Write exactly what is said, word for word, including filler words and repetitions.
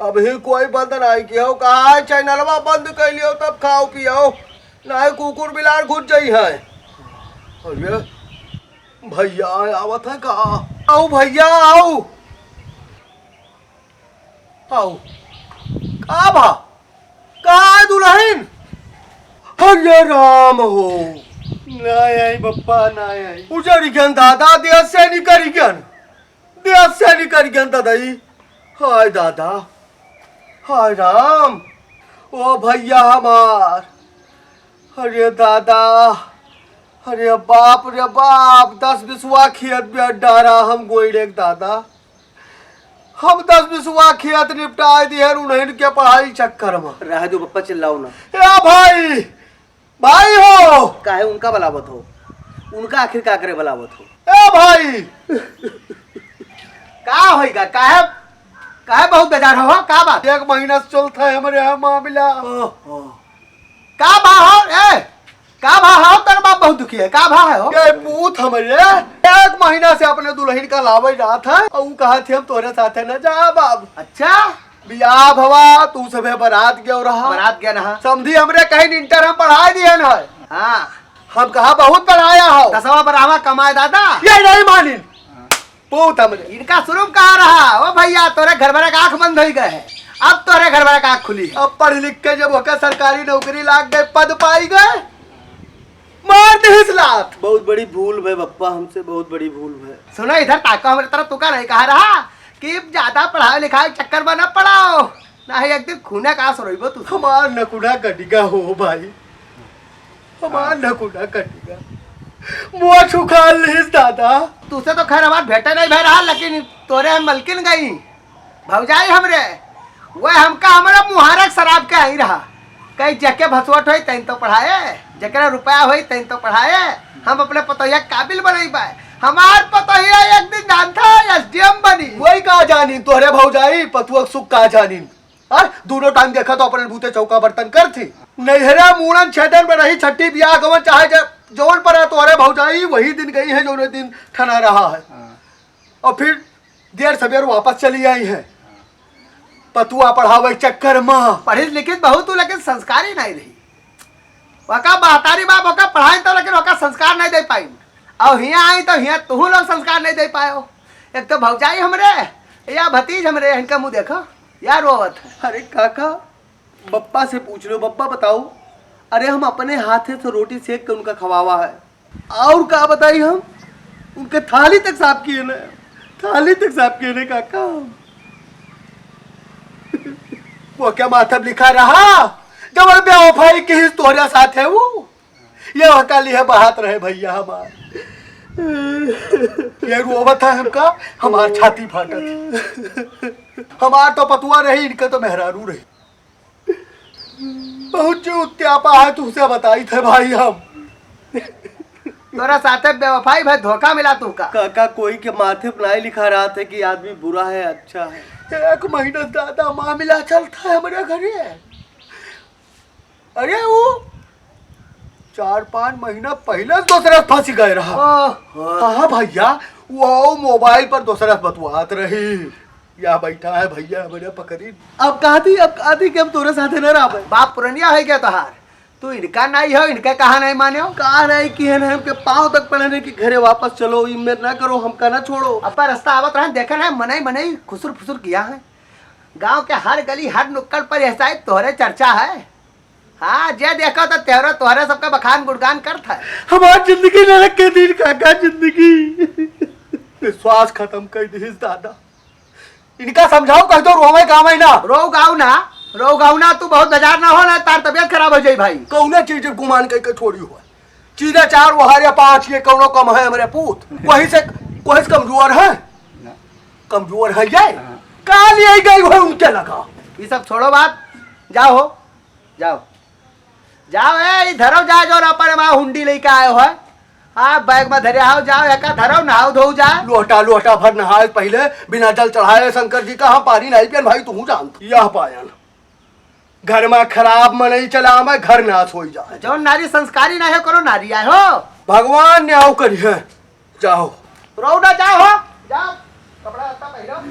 अबहीं कोई बंद नाहीं कियो, कहा है चैनलवा बंद कइ लियो तब खाओ पियो, नाहीं कुकुर बिलार घुस जइहैं। अरे भइया आवत है का? आओ भइया आओ, आओ। का भा? का है दुलहिन? अरे राम हो। नाहीं आई बप्पा, नाहीं आई। उजरि गन दादा, देस से निकरि गन। देस से निकरि गन दादा ई। हाय दादा, हाय राम, ओ भइया हमार, अरे दादा, अरे बाप रे बाप, दस बिसवा खेत बेच डारा हम गोइड़े के दादा, हम दस बिसवा खेत निपटाइ दिहेन उन्हइन के पढ़ाई चक्कर मा। रह दो बप्पा, चिल्लाओ ना। ए भाई, भाई हो। काहे उनका बलावत हो? उनका आखिर का करे बलावत हो? ए भाई। का होइगा? काहे, काहे बहुत बेजार हो? का बात? एक महीना से चलत है हमरे यहाँ मामला। ओहो। का भा हो? ए, का भा हो? तेरे बाप बहुत दुखी है। का भा है हो? ए पूत हमरे, एक महीना से अपने दुलहिन का लावे जात है और ऊ कहत है हम तोरे साथे न जाब अब। अच्छा? बियाह भवा, तू सभे बरात गयो रहा। बरात गया रहा। समधी हमरे कहिन इंटर हम पढ़ाइ दिहेन है। हाँ। हम कहा बहुत पढ़ाया हो। दसवा बारहवा कमाए दादा। ये नहीं मानिन। हाँ। पूत हमरे। इनका शुरू में कहा रहा, ओ भइया, तोरे घर भरे का आँख बंद होइ गए है। अब तोरे घर भरे का आँख खुली है। अब पढ़ लिख के जब ओके सरकारी नौकरी लाग गए, पद पाइ गए, मार दिहिस लात। बहुत बड़ी भूल भय बप्पा, हमसे बहुत बड़ी भूल भय। सुनो, इधर ताको, हमरे तरफ तू का नहीं कहा रहा कि ज्यादा पढ़ाओ लिखाओ चक्कर में न पड़ाओ, नाहीं एक दिन खूने का आँस रोइबो तू। हमार नकुना कटिगा हो भाई, हमार नकुना कटिगा। मुँह छुखा लिहिस दादा। तुसे तो खैर हमार भेंटे नहीं भय रहा, लेकिन तोरे हम मलकिन गई। भौजाई हमरे, वह हमका हमरे मुहारक शराब के आई रहा। कहीं जेके भसवट होई तैन तो पढ़ाए, जेकरे रुपया होई तैन तो पढ़ाए, हम अपने पतोहिया के काबिल बनइबे। हमार पतोहिया एक दिन जानता है एसडीएम बनी। वही का जानी तोहरे भौजाई, पतुआ के सुख का जानी। और दोनों टाइम देखा तो अपने बूते चौका बर्तन कर थी। नैहरा मूड़न छेदन में रही, छठी बियाह गवन चाहे ज-, जौन पर है तोहरे भौजाई, वही दिन गई है जौन दिन ठना रहा है। हाँ। और फिर देर सबेर वापस चली आई है। पतुआ पढ़ावे के चक्कर में। पढ़ी लिखी बहुत हूँ, लेकिन संस्कारी नहीं रही। वका महतारी बाप ओका पढ़ाई तो, लेकिन ओका संस्कार नहीं दे पाई। और हियाँ आई तो हियाँ तुहू लोग संस्कार नहीं दे पायो। एक तो भौजाई हमरे, या भतीज हमरे, इनका मुँह देखो, या रोवत है। अरे काका, बप्पा से पूछ लो, बप्पा बताओ। अरे हम अपने हाथे से रोटी सेक के उनका खवावा है। और का बताई हम, उनके थाली तक साफ किए न, थाली तक साफ किए न काका। वो क्या माथब लिखा रहा, जब बेवफाई की तोहरा साथ है वो, ये हकाली है बहात रहे भइया हमार। ये रोवत है हमका, हमार छाती फाटत। हमार तो पतुआ रही, इनके तो मेहरारू रही। बहुत जो उत्यापा है तुमसे बताई थे भाई हम। तोरा साथे बेवफाई भय, धोखा मिला तुमका। काका, कोई के माथे पर नहीं लिखा रहा था कि आदमी बुरा है, अच्छा है। एक महीना ज्यादा मामला चलता है हमारे घरे। अरे वो चार पाँच महीना पहले दूसरे फंस गए रहा। ओह। हाँ, हाँ भइया, वो मोबाइल पर दूसरे बतुआत रही। या बैठा है भइया, हमरे पकड़ी। अब कहती, अब कहती कि हम तोरे साथे न रहबे। बाप पुरनिया है क्या तोहार? तू इनका नहीं हो, इनका कहा नहीं माने हो? कहा नहीं कि है ना, हमके पाँव तक पड़े नहीं कि घरे वापस चलो, ई मेर ना करो, हमका ना छोड़ो। अब पर रास्ता आवत रहा, देखा ना, मनई मनई खुसुर फुसुर किया है। गांव के हर गली, हर नुक्कड़ पर यह साहब तोहरे चर्चा है। हाँ, जे देखो तो तोहरे, तोहरे सबका बखान गुणगान करत है। हमार जिंदगी नरक के दिन काका, जिंदगी। विश्वास खत्म कर दिस दादा। इनका समझाओ, कह दो रोवे गावे ना। रो गाओ ना, रो गाओ ना, तू बहुत बेजार ना हो ना, तार तबीयत खराब हो जाई भाई। कौने चीज गुमान कह के छोड़ी हो? चीजा चार वहार या पाँच, ये कौनो कम है हमरे पूत? वही से, वही से कमजोर है, ना। कमजोर है ये। हाँ। काल ये गई हुए उनके लगा। ये सब छोड़ो बात, जाओ, जाओ, जाओ, ए, ई धरो जा, जो अपन वहाँ हुंडी लेके आयो है। हाँ, बैग में धरे आओ, जाओ, एका धरो, नहाओ धो जा। लोटा, लोटा भर नहाए पहले, बिना जल चढ़ाए शंकर जी का हम पानी नहीं पियन भाई, तू जान। यह पायन। घर में खराब मनई चला में घर नाश होई जा। जौन नारी संस्कारी ना है, करो नारी आए हो। भगवान न्याय करी है। जाओ। रौदा जाओ हो। जाओ। कपड़ा लत्ता पहिरो।